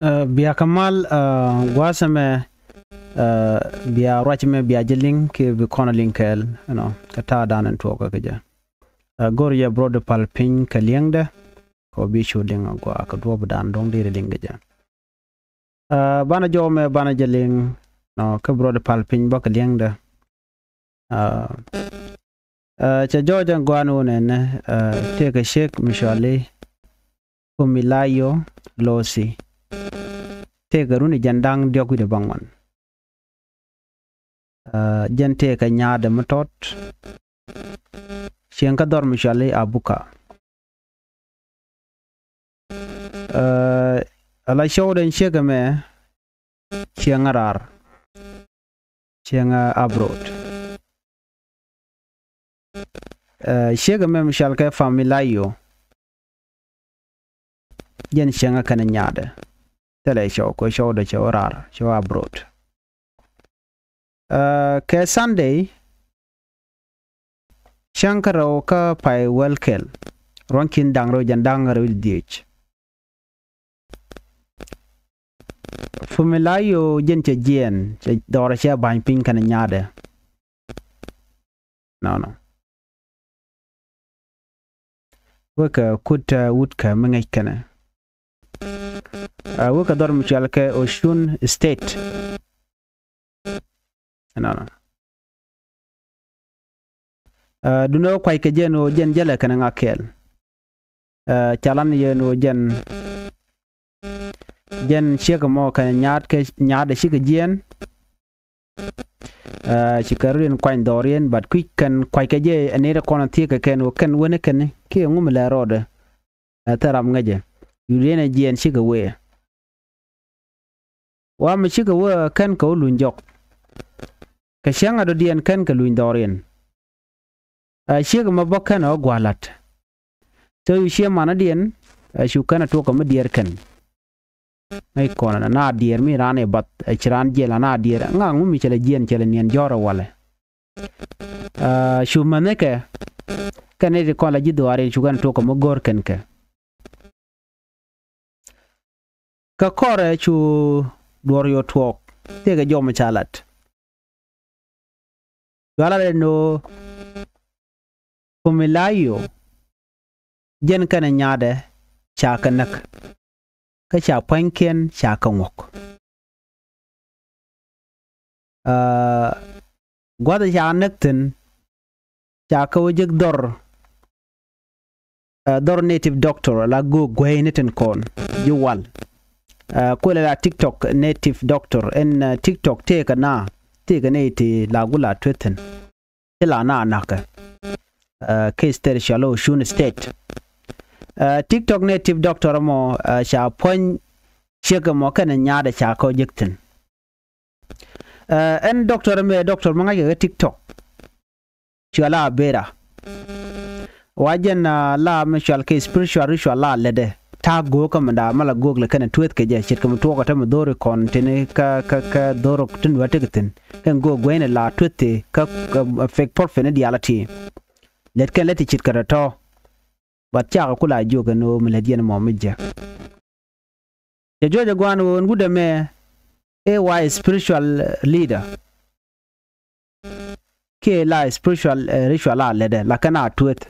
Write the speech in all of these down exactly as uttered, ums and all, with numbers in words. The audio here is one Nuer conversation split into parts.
Ɛ, bia kɛ mal, ɛ, gua̱a̱th ɛmɛ, ɛ, bia ruac ɛmɛ bia jɛ liŋ kiɛ bi kɔn liŋ kɛɛl, you know, kɛ ta̱a̱ dan ɛn tuɔɔkä kɛ jɛ. Ɛ, go̱r yɛ bro di pal piny kɛ liɛŋdɛ, kɛ bi cu liŋ a gɔaa kɛ duɔ̱ɔ̱p dan dɔ̱ŋ deri liŋ kɛ jɛ. Ɛ, banɛ jɔw mɛ banɛ jɛ liŋ, nɔ, kä bro di pal piny bä kɛ liɛŋdɛ. Ɛ, ɛ, cɛ jɔw jɛ gɔaa ni wun ɛnɛ, ɛ, tëëkɛ ciek mi cɔali Fumilayo Losi. Tëëkɛ runi jɛn da̱ŋ diɔ̱k wi̱cdɛ bäŋuan. Ɛ, jɛn tëëkɛ nyaadɛ mi tɔt. Cieŋ kä dhɔr mi cɔali Abuka. Ɛ, ala cɔwdɛ ciek ɛmɛ cieŋ a raar. Cieŋ a abroad. Ɛ, ciek ɛmɛ mi cɔal kɛ Fumilayo. Jɛn cieŋ a kɛn nyaadɛ. Thilɛ cɔw kɛ cɔwdɛ cɛ wä raar cɛ wä abroad. Ɛ, kɛ Sunday, cäŋ kä rɛw kä pay wäl kɛl, ruɔ̱ŋ ki̱n da̱ŋ rɛw jɛn da̱ŋ rɛw wi̱cdɛ dhieec. Fumilayo jɛn cɛ jiɛɛn, cɛ dhɔrɛ cɛ ba̱ny piny kɛnɛ nyaadɛ. Nɔnɔ. Wekɛ kut, ɛ, wut kɛ mi ŋäc kɛnɛ. Ɛ, wekɛ dhɔr mi cɔal kɛ Osun State. Nɔnɔ. Ɛ, dunɛ wä kuac kɛ jɛn wä jɛn jälɛ kɛnɛ ŋa kɛɛl. Ɛ, calan yɛn wä jɛn, jɛn ciek mɔ kɛnɛ nyaat kɛ nyaat cikɛ jiɛn. Ɛ, cikɛ rut in kuany dhɔriɛn, but kui̱c kɛn kuac kɛ jɛ ɛ nɛy ti kɔn thiek kɛ kɛn wä kɛn wä ni kɛn kiɛ ŋu mi lɛ rɔɔdɛ. Ɛ, thil ram ŋäcɛ. Yuriɛn ɛ jiɛn cikɛ wee. Wa mi cikɛ wee kɛn kɛ wä luny jɔk. Kɛ cäŋ a dɔ̱diɛn kɛn kɛ luny dhɔriɛn. Ɛ, ciek mɛ bä kɛn ɛ wä gua̱a̱ la̱t. Thil yu ciɛ manädiɛn, ɛ, cu kɛn ɛ tuɔk kɛ mi diɛɛr kɛn. Ŋäc kɔn ɛ na diɛɛr mi raan ɛ bath, ɛ, ci raan jiɛl ɛ na diɛɛr. Ŋa̱ ŋu mi cɛ lɛ jiɛn cɛ lɛ niɛn jɔ̱ɔ̱r ɛ walɛ. Ɛ, cu mänikɛ kɛn ni ti kɔn la ji̱ dhuaar in cu kɛn tuɔk kɛ mi go̱o̱r kɛn kɛ. Kɛ kɔrɛ cu duɔ̱r yɔ tuɔɔk tëëkɛ jɔw mi ca lat. Cua lat ɛn ɣöö Fumilayo jɛn kɛnɛ nyaadɛ ca kɛ näk. Kä ca pua̱nykiɛn ca kɛ ŋuɔ̱k. Aa, gua̱th ca näk thi̱n ca kɛ wä jek dhɔr, aa, dhɔr native doctor la go̱o̱k guäyni tin kɔn ji̱ wal. Aa, kuëlɛ la TikTok native doctor ɛn, aa, TikTok tëëkɛ na tëëkɛ nɛy ti la gula tueth thi̱n. Ti la na nakä. Aa, kɛ state cɔal Osun State. Aa, TikTok native doctor mɔ, aa, ca puɔ̱ny ciek mɔ kɛnɛ nyaadɛ ca kɔ jek thi̱n. Aa, ɛn doctor mɛ doctor mɛ ŋa̱ckɛ kɛ TikTok. Cɔal a bera. Wa jɛn, aa, la mɛ cɔal kɛ spiritual ritual la lätdɛ. Ta̱a̱ go̱o̱kä mɛ da̱a̱ mɛ la go̱o̱k lɛ kɛnɛ tueth kɛ jɛ ce̱tkɛ mɛ tuɔɔkä te mɛ dho̱ri kɔn tini kä, kä, kä dho̱r tin wä tekɛ thi̱n. Kɛn go̱o̱k guɛyni la tueth ti kä, kä fake prophet ni diaal a ti. Lät kɛn lät ti ce̱tkɛ tɔ̱tɔ̱. Bath cakɛ kula jiök ɛn ɣöö mi lät yɛn mɔ mi jiäk. Cɛ juɔc ɛ gua̱a̱n ɣöö ɛn wut ɛmɛ ëë wa spiritual leader. Kiɛ la spiritual, ɛ, ritual a lätdɛ la kɛn a tueth.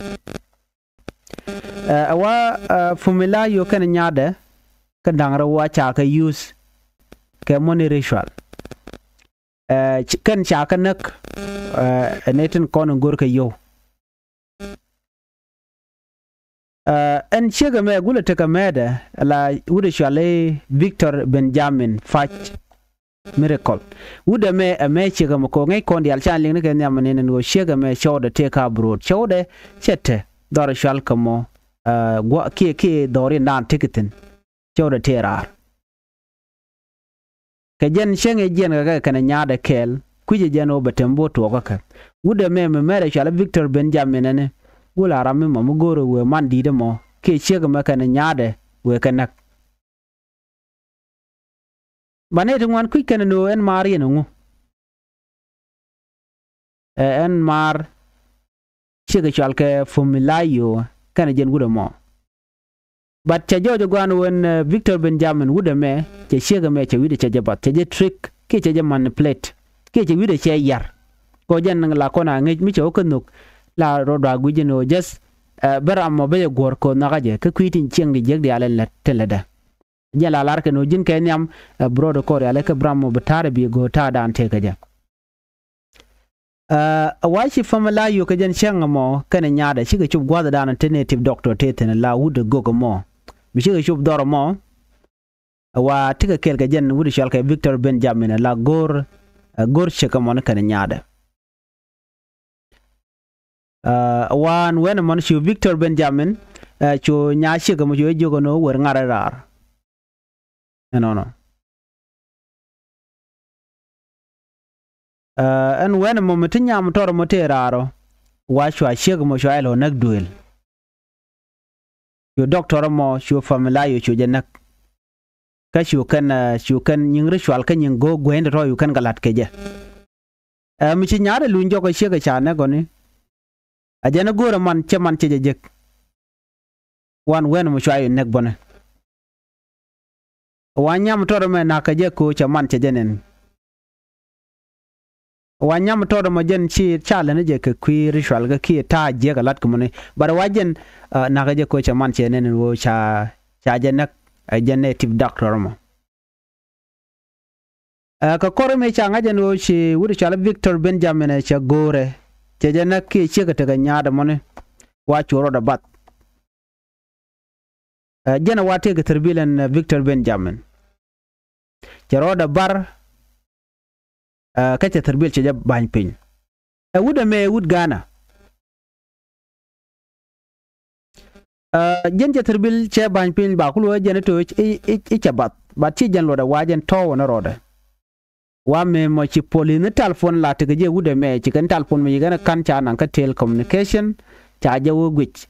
Ɛ, ɛ wa, ɛ, Fumilayo kɛn nyaadɛ kä da̱ŋ rɛw wa ca kɛ use kɛ money ritual. Ɛ, kɛn ca kɛ näk, ɛ, ɛ nɛy tin kɔn in go̱rkɛ yio̱w. Ɛ, ɛn ciek ɛmɛ gulɛ tekɛ mɛɛtdɛ la wut ɛ cɔal i̱ Victor Benjamin Fach Miracle. Wut ɛmɛ ɛ mɛ ciek ɛmɛ ko̱ ŋäc kɔn diaal ca liŋ ni kɛ nhiam ɛn ɛn ɣöö ciek ɛmɛ cɔwdɛ tëë ka abroad cɔwdɛ cɛ te dhɔr cɔal kɛ mɔ, ɛ, gua̱ kiɛ kiɛ dhɔr in daan tekɛ thi̱n cɔwdɛ tëë raar. Kɛ jɛn cäŋ ɛ jiɛn kɛ kɛ kɛnɛ nyaadɛ kɛɛl kui̱cɛ jɛn ɣöö bɛ tem bo̱o̱ tuɔɔkä kɛ. Wut ɛmɛ mɛ mɛrɛ cɔal i̱ Victor Benjamin ɛni wula ram mi mɔ mi go̱o̱r ɛ wëë man di̱i̱t ɛmɔ kiɛ ciek ɛmɛ kɛnɛ nyaadɛ wëë kɛ näk. Banɛ ti ŋuan kui̱c kɛnɛ ni ɣöö ɛn maar yɛn ɛŋu. Ɛ ɛn maar ciek ɛ cɔal kɛ Fumilayo kɛnɛ jɛn wut ɛmɔ. But cɛ jɔɔc ɛ gua̱a̱n wen, eh, Victor Benjamin wut ɛmɛ cɛ ciek ɛmɛ cɛ wi̱cdɛ cɛ jɛ bath, cɛ jɛ trick kiɛ cɛ jɛ manipulate kiɛ cɛ wi̱cdɛ cɛ yar. Kɛ ɣöö jɛn la kɔn a ŋäc mi cɛ wä kä nhök la rɔɔdɛ a gui̱c ɛn ɣöö just, eh, bä ram mɔ bä jɛ guɔ̱r kɛ ɣöö nhɔakä jɛ kä kui̱ tin cieŋ di jiäk diaal ɛn lät tin lätdä. Jɛn la lar kɛn ɣöö ji̱n kɛ nhiam, eh, bi rɔɔdɛ kɔɔr rial ɛ kä bä ram mɔ bi ta̱a̱r ɛ bi go̱o̱r ta̱a̱dan tëëkä jɛ. Ɛ wa ci family la yio̱k kɛ jɛn cäŋ ɛmɔ kɛnɛ nyaadɛ cikɛ cop gua̱thdan te native doctor te thi̱n la wut ɛ gök ɛmɔ. Mi cikɛ cop dhɔr ɛmɔ. Ɛ wa tekɛ kɛɛl kɛ jɛn wut ɛ cɔal kɛ Victor Benjamin la go̱o̱r, ɛ go̱o̱r ciek ɛmɔ ni kɛnɛ nyaadɛ. Ɛ wa ɛn wɛn ɛmɔ ni cu Victor Benjamin, ɛ cu nyaa ciek ɛmɔ cu ɛ jiök ɛn ɣöö wer ŋa̱r ɛ raar. Ɛnɔnɔ. Ɛ ɛn wɛn ɛmɔ mi ti nyam tɔr ɛmɔ tëë raar ɔ. Wa cua ciek ɛmɔ cua ɛ lɔ näk duëël. Cu doctor ɛmɔ cu family la yio̱k cu jɛ näk. Kä cu kɛn, ɛ cu kɛn nyiŋ ritual kä nyiŋ go̱o̱k gue̱e̱ny tɔ̱tɔ̱ cu kɛn kɛ la̱t kɛ jɛ. Ɛ mi ci nyaadɛ luny jɔk ɛ ciek ɛ ca näk ɔni. A jɛn ɛ go̱o̱rɛ man cɛ man cɛ jɛ jek. Wan wɛn mɔ cua yɛ näk bäni. Wa nyam tɔt ɛmɛ na̱k kɛ jɛ ko̱ cɛ man cɛ jɛ nɛn. Wa nyam tɔt ɛmɔ jɛn ci ca lɛn jɛ kɛ kui̱ ritual kɛ kiɛ ta̱a̱ jiɛk ɛ lat kɛ mɔni. But wa jɛn, ɛ, na̱k kɛ jɛ ko̱ cɛ man cɛ nɛn ɣöö ca, ca jɛ näk, ɛ, jɛn native doctor ɛmɔ. Ɛ kɛ kɔr mëë ca ŋa̱c ɛn ɣöö ci wut cɔal Victor Benjamin ɛ cɛ go̱o̱rɛ. Cɛ jɛ näk kiɛ ciek ɛ tekɛ nyaat ɛmɔni. Wa cu rɔɔdɛ bath. Ɛ jɛn ɛ wa tëëkɛ thirbil ɛn, ɛ, Victor Benjamin. Cɛ rɔɔdɛ bar. Ɛ kä cɛ thirbil cɛ jɛ ba̱ny piny. Ɛ wut ɛmɛ ɛ wut Ghana. Ɛ jɛn cɛ thirbil cɛ ba̱ny piny ba ku luɔ̱c jɛn i̱ to̱c i̱, i̱, i̱ cɛ bath. But ci jɛn luɔtdɛ wa jɛn tɔ̱w ɛn rɔɔdɛ. Wa mëë mɔ ci police ni telephone la tekɛ jɛ wut ɛmɛ ci kɛn telephone mi ci kɛn ka̱n ca naŋ kä telecommunication. Ca jɛ wä guic.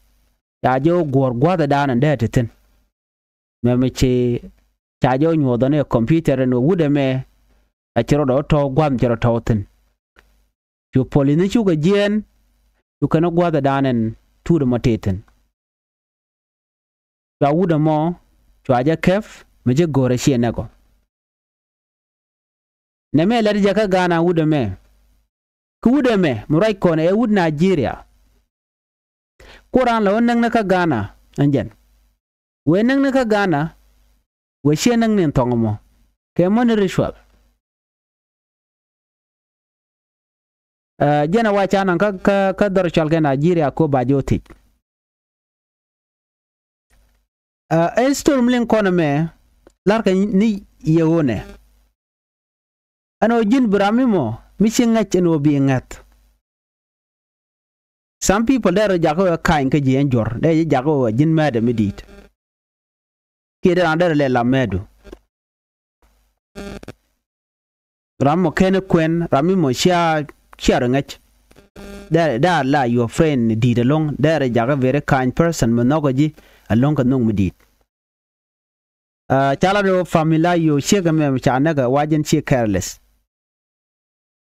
Ca jɛ wä guɔ̱ɔ̱r gua̱thdan ɛn dee ti thi̱n. Mɛmɛ ci ca jɛ wä nyuɔ̱th ɔni ɛ computer ɛn ɣöö wut ɛmɛ ɛ ci rɔɔdɛ wä tɔ̱w gua̱th mi ci rɔ tɔ̱w thi̱n. Cu police ni cukɛ jiɛɛn. Cu kɛn wä gua̱thdan ɛn tuut ɛmɔ tëë thi̱n. Cua wut ɛmɔ cua jɛ kɛp mi ci go̱o̱rɛ ciɛ nɛk ɔ. Nɛmɛ lɛt jɛ kä Ghana wut ɛmɛ. Kä wut ɛmɛ mi ruac kɔn ɛ wut Nigeria. Ku raan la wä näk ni kä Ghana ɛn jɛn. Wëë näk ni kä Ghana. Wëë ciɛ näk ni ɛn thɔŋ ɛmɔ kɛ mɔni ritual. Ɛ jɛn ɛ wa ca naŋ kä, kä, kä dhɔr cɔal kɛ Nigeria ko ba jɛ wä thiec. Ɛ history mi liŋ kɔn ɛmɛ larkɛ ni yɛ ɣöö nɛ. Ɛn ɣöö ji̱n bi ram mi mɔ mi ci ŋäc ɛn ɣöö bi ŋäth. Some people dee rɔ jakä ɣöö ka̱ny kä ji̱ ɛn juɔ̱r dee ji̱ jakä ɣöö ji̱n mɛɛdɛ mi di̱i̱t. Kiɛ dee raan dee rɔ lɛ la mɛɛdu. Ram mɔ ken kuɛn ram mi mɔ cia, cia rɔ ŋäc. Dee, dee a la your friend di̱i̱t ɛlɔ̱ŋ dee rɔ jakä very kind person mi nhɔkä ji̱ ɛlɔ̱ŋ kɛ nhök mi di̱i̱t. Ɛ ca lat ɣöö family la yio̱k ciek ɛmɛ ca näk ɛ wa jɛn ciek careless.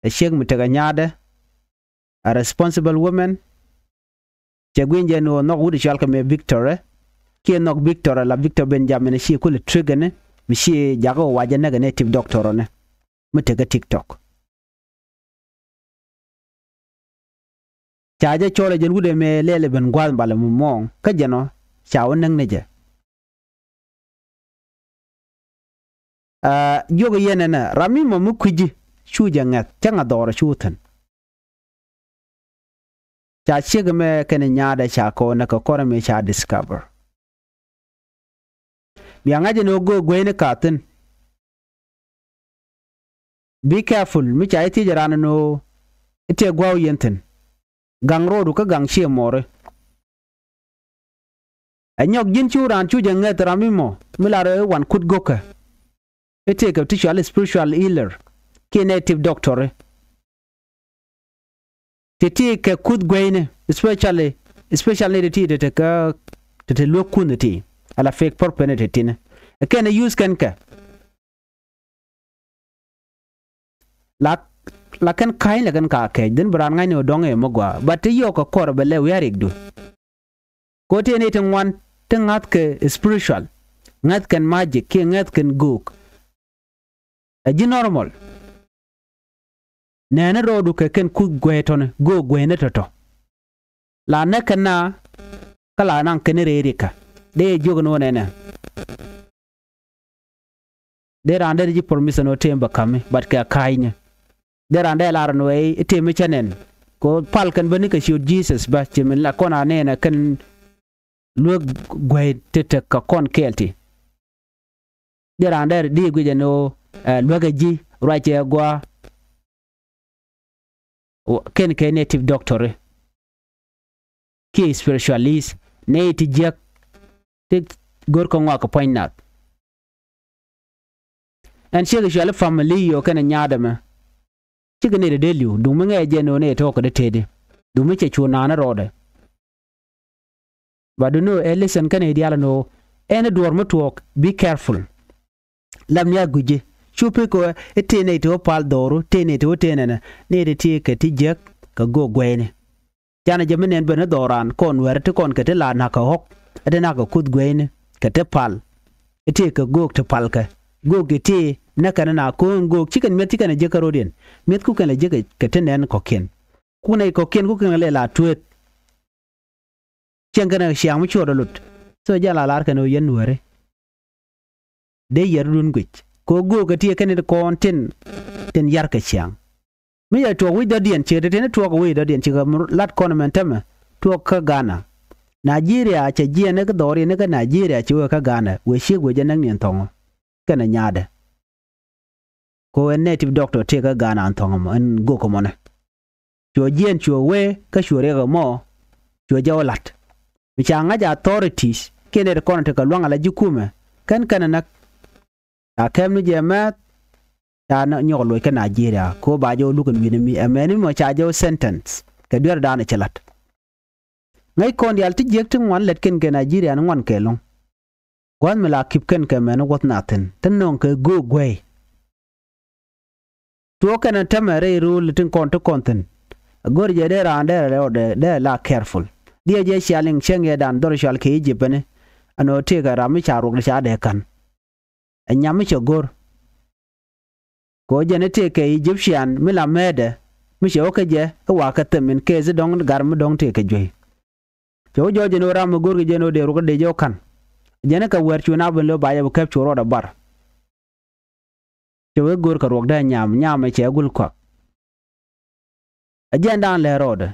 Ɛ ciek mi tekɛ nyaatdɛ. A responsible woman. Cɛ gui̱ny jɛ ni ɣöö nhɔk wut cɔal kɛ mɛ Victor ɛ. Kiɛ nhɔk Victor ɛ la Victor Benjamin ɛ ci kulɛ trick ɛni mi ci jakä ɣöö wa jɛ näk ɛ native doctor ɛni mi tekɛ TikTok. Ca jɛ cɔl ɛ jɛn wut ɛmɛ lɛl ɛ ben gua̱a̱th balɛ mi muɔ̱ɔ̱ŋ kä jɛn ɔ ca wä näk ni jɛ. Aa, jiök yɛn ɛnɛ ram mi mɔ mi kui̱ci cu jɛ ŋɛth cä ŋa dhɔrɛ cu thi̱n. Ca ciek ɛmɛ kɛnɛ nyaatdɛ ca kɔn ɛ kɛ kɔrɛ mi ca discover. Bia ŋa̱c ɛn ɣöö göök gueyni ka thi̱n. Be careful mi ca i̱ thiec ɛ raan ɛn ɣöö i̱ tëë gua̱a̱w yɛn thi̱n. Gaŋ ro̱o̱du kä gaŋ cië mɔɔri. Ɛ nyɔk ji̱n cu raan cu jɛ ŋäth ram mi mɔ mi lar ɛ wan kut go̱kɛ. I̱ tëëkɛ ti cual spiritual healer kiɛ native doctor i̱. Ti ti kɛ kuth gueyni especially, especially ni ti ti ti kä ti ti luek kun ti ala fake purpose ni ti tini. Ɛ kɛn ɛ use kɛn kɛ. La, la kɛn ka̱ny la kɛn ka kɛc dhin bi raan ŋa̱cni ɔ dɔ̱ŋ ɛ mi gɔaa. But ti yɔk kɛ kɔr bɛ lɛ wi̱i̱ a rikdu. Ko ti ni ti ŋuan ti ŋa̱th kɛ spiritual, ŋa̱th kɛn magic kiɛ ŋa̱th kɛn göök. Ɛ ji̱ normal. Nɛɛni rɔɔdu kɛ kɛn kuth guɛy tɔni, göök guɛyni tɔ̱tɔ̱. La näk kɛn na kä la naŋ kɛn rɛy rikä. Dee jiök ni wä nɛnɛ. Dee raan dee ji̱ permission wä tëë bä ka̱mi, but kɛ ka̱a̱cni. Dee raan dee lar ni wee i̱ tëë mi cä nɛn. Kɛ pal kɛn bä ni kɛ ciöt Jesus bä, ci min la kɔn a nɛɛnɛ kɛn luek guey ti tek kɛ kɔn kɛɛl ti. Dee raan dee di guic ɛn ɣöö, eh, luäk ɛ ji̱ ruac ɛ gua. Kɛn kɛ native doctor kiɛ specialist nɛy ti jiäk ti gör kä ŋɔak kɛ puɔ̱ny nath. Ɛn ciek cuali family yio̱o̱ kɛnɛ nyaat ɛmɛ. Cikɛ nɛy ti dee li̱w duŋ mi ŋɛɛ jɛ ni ɣöö nɛy ti ɣɔk kɛ dee tëëdi duŋ mi cɛ cu naan rɔɔdɛ. But you know, ɛ listen kɛnɛ i̱ diaal ɛn ɣöö ɛn i̱ duɔ̱ɔ̱r mi tuɔɔk, be careful. Lam ni a gui̱ci cu pek kɛ ɣöö i̱ tëë nɛy ti wä pal dhɔru, tëë nɛy ti wä tëë nɛnɛ, nɛy ti ti kɛ ti jiäk kɛ göök guɛyni. Canɛ jɛ mi nɛn ben i̱ dhɔran kɔn wɛr ti kɔn kɛ ti la na̱k kɛ ɣɔ̱k, ɛ ti na̱k kɛ kuth guɛyni kɛ ti pal. I̱ tëë kɛ göök ti palkɛ, göök i̱ tëë näk kɛn na ko̱o̱ŋ göök ci kɛn mi̱eth ci kɛn ɛ jiäk kärɔ̱diɛn. Mi̱eth ku kɛn lɛ jiäk kɛ ti nɛn kɔ̱kiɛn. Ku nɛy kɔ̱kiɛn ku kɛn lɛ la tueeth. Cieŋ kɛnɛ ciaŋ mi cuɔt ɛ lot. So jɛ la lar kɛn ɣöö yɛn nuääri. Dee yɛr run guic kɛ ɣöö göök kɛ ti kɛn in kɔn tin, tin yar kɛ ciaŋ. Mi yɛ tuɔɔk wi̱c dɔ̱diɛn ciek ti tin tuɔɔk wi̱c dɔ̱diɛn ciek lat kɔn mɛn tämɛ tuɔɔk kä Ghana. Nigeria cɛ jiɛn ni kä dhɔriɛn ni kä Nigeria ci wee kä Ghana wee ciek wee jɛ näk niɛn thɔŋɔ. Kɛnɛ nyaadɛ. Ko ɛn native doctor tëë kä Ghana an thɔŋ ɛmɔ ɛn gök ɛmɔnɛ. Cuɔ jiɛn cuɔ wee kä cuɔ riɛk ɛmɔ. Cuɔ jɛ wä la̱t mi ca ŋa̱c authorities kiɛ nɛy ti kɔn ti kɛ luaŋ ala ji̱ kumɛ kɛn kɛn ɛ näk. Ca kɛm ni jɛ mɛth. Ca nyɔk luɔc kä Nigeria ko ba jɛ wä luk ɛn wi̱n ɛmi ɛmɛni mɔ ca jɛ wä sentence kɛ duer dan ɛ cɛ la̱t. Ŋäc kɔn diaal ti jiäk ti ŋuan lɛt kɛn kɛ Nigeria ni ŋuan kɛ lo̱ŋ. Gua̱th mi la kip kɛn kɛ mɛn wuɔth nathin ti nɔŋ kɛ göök guey. Tuɔɔk kɛn ɛn tämɛ rɛy rööl tin kɔn ti kɔn thi̱n. Ɛ go̱r jɛ dee raan dee rɛ rɛwdɛ dee la careful. Diɛ jɛ cia liŋ cäŋ yɛ dan dhɔr cual kɛ Egypt ɛni. Ɛn ɣöö tëëkɛ ram mi ca ruɔk di ca dee ka̱n. Ɛ nyam mi cɛ go̱r. Kɛ ɣöö jɛn i̱ tëëkɛ Egyptian mi la mɛɛtdɛ mi cɛ wä kä jɛ i̱ wakä thɛm in case i̱ dɔ̱ŋ gar mi dɔ̱ŋ tëëkɛ juey. Cɛ wä jɔɔc jɛn ɣöö ram mi go̱rkɛ jɛn ɣöö dee ruɔk dee jɛ wä ka̱n. Jɛn i̱ kɛ wɛɛr cu nap in lo̱ ba jɛ bi kɛp cu rɔɔdɛ bar. Cɛ wee go̱rkɛ ruɔk dee nyam nyam ɛ cɛ gul kuak. Ɛ jɛn da̱a̱n lɛ rɔɔdɛ.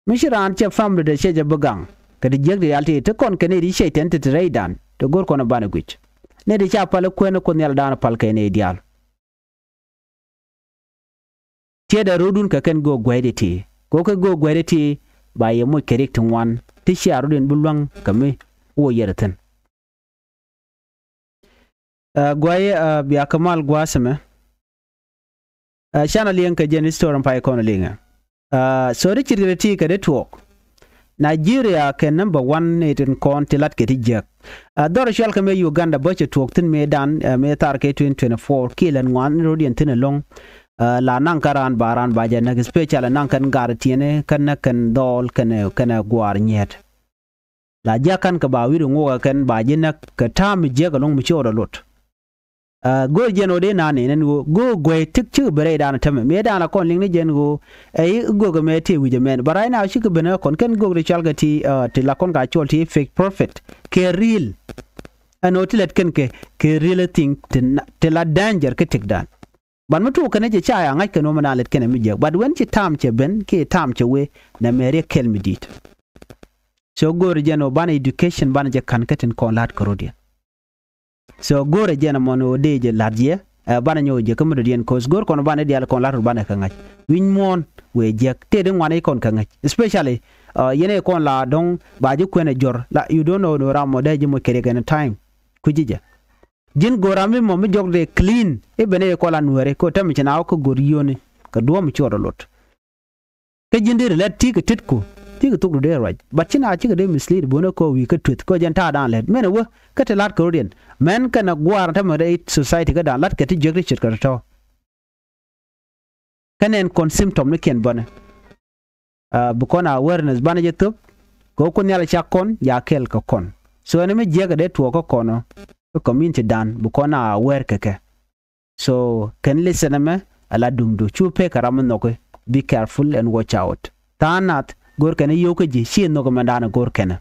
Mi ci raan cɛ family dee cɛ jɛ bi gaŋ kɛ ti jiäk ti yal ti ti kɔn kɛ nɛy ti cɛy tɛn ti ti rɛydan ti go̱r kɔn ɛ banɛ guic. Nɛy ti ca pal ɛ kuɛn ɛ Kuoth Nhial da̱a̱n pal kɛ nɛy diaal. Tiɛɛdɛ ro̱o̱dun kɛ kɛn göök guɛy di ti kɛ wä kɛ göök guɛy di ti ba yɛ moc kɛ rik ti ŋuan ti cia ro̱o̱dun bi luäŋ kɛ mi wä yɛr thi̱n. Ɛ guay, ɛ bia kä mal gua̱a̱th ɛmɛ. Ɛ canɛ liɛŋ kɛ jɛn history pay kɔn liŋɛ. Ɛ so ti cit kɛ ti kɛ ti tuɔɔk. Nigeria kɛ number one ni tin kɔn ti lat kɛ ti jiäk. Ɛ dhɔr cual kɛ mëë Uganda bä cɛ tuɔɔk thi̱n mëë dan ɛ mëë thar kɛ twenty twenty-four kiɛ lɛn ŋuan ro̱diɛn thi̱n ɛlɔ̱ŋ. Ɛ la naŋ kä raan ba raan ba jɛ näk especially naŋ kɛn gar tiɛni kɛn näk kɛn dhɔɔl kɛn kɛn guaar nyiet. La jiakan kɛ ba wi̱r ŋuɔk ɛ kɛn ba ji̱ näk kɛ ta̱a̱ mi jiäk ɛlɔ̱ŋ mi ci ɣɔt ɛ lot. Ɛ go̱o̱r jɛn ɣöö dee naan nɛn ɛn ɣöö go̱o̱r guey tik cikɛ ben rɛydan tämɛ mëë dan la kɔn liŋ ni jɛn ɣöö ɛ i̱ go̱o̱k ɛmɛ tëë wi̱c ɛmɛn. But right now cikɛ ben ɛ kɔn kɛn go̱o̱k ti cɔal kɛ ti, ɛ, ti la kɔn ka cɔl ti fake prophet kɛ real. Ɛn ɣöö ti lɛt kɛn kɛ kɛ real thing ti la danger kä tikdan. But mi tuɔɔk kɛn jɛ ca ya ŋa̱c kɛn wä mi naan lɛt kɛn ɛ mi jiäk. But when ci ta̱a̱m cɛ ben kiɛ ta̱a̱m cɛ wee nɛ mɛ riɛk kɛl mi di̱i̱t. So go̱o̱rɛ jɛn ɣöö banɛ education banɛ jɛ ka̱n kä tin kɔn la̱t kärɔ̱diɛn. So go̱o̱rɛ jɛn ɛmɔn ɣöö dee jɛ la̱t yɛ, ɛ, banɛ nyɔk jɛ kä mi dɔ̱diɛn, 'cause go̱o̱r kɔn banɛ diaal kɔn la̱t rot banɛ kɛ ŋa̱c. Wi̱ny muɔ̱ɔ̱n wëë jiäk tëë di ŋuan i̱ kɔn kɛ ŋa̱c. Especially, ɛ, yɛn ɛ kɔn la dɔ̱ŋ ba ji̱ kuɛn ɛ jɔr la, you don't know ni ram mɔ dee ji̱ moc kɛ riɛk any time. Kui̱ci jɛ. Ji̱n go̱o̱r ram mi mɔ mi jɔk dee clean i̱ ben ɛ kɔn la nuääri kɛ ɣöö tɛmɛ ci na wä kä go̱o̱r yio̱o̱ni kɛ duɔ̱ɔ̱m ci ɣɔt ɛ lot. Kä ji̱n dee ri lɛt ti̱i̱ kɛ tetku ti̱i̱ kɛ thokdu dee ruac. But ci na cikɛ dee mislead buɔ̱nɛ kɛ wi̱i̱ kä tueth kɛ jɛn ta̱a̱ da̱a̱n lɛt mɛn ɛ wä kä ti la̱t kɛ ro̱diɛn. Mɛn kɛn ɛ gua̱a̱r tämɛ rɛy society kä da̱a̱n la̱t kɛ ti jiäk ti ce̱tkɛ tɔ̱tɔ̱. Kä nɛn kɔn symptom ni kiɛn bänɛ. Ɛ, bi kɔn awareness banɛ jɛ thöp kɛ wä Kuoth Nhial cak kɔn ya kɛl kɛ kɔn. So ɛn mi jiɛk kɛ dee tuɔɔk kä kɔn ɔ kä community dan bi kɔn a aware kɛ kɛ. So kɛn listen ɛmɛ a la dumdu, cu pek kɛ ram mi nhɔki. Be careful and watch out. Tha̱a̱ŋ nath go̱r kɛn i̱ yio̱w kä ji̱ ci nhɔk ɛmɛ dan go̱r kɛn.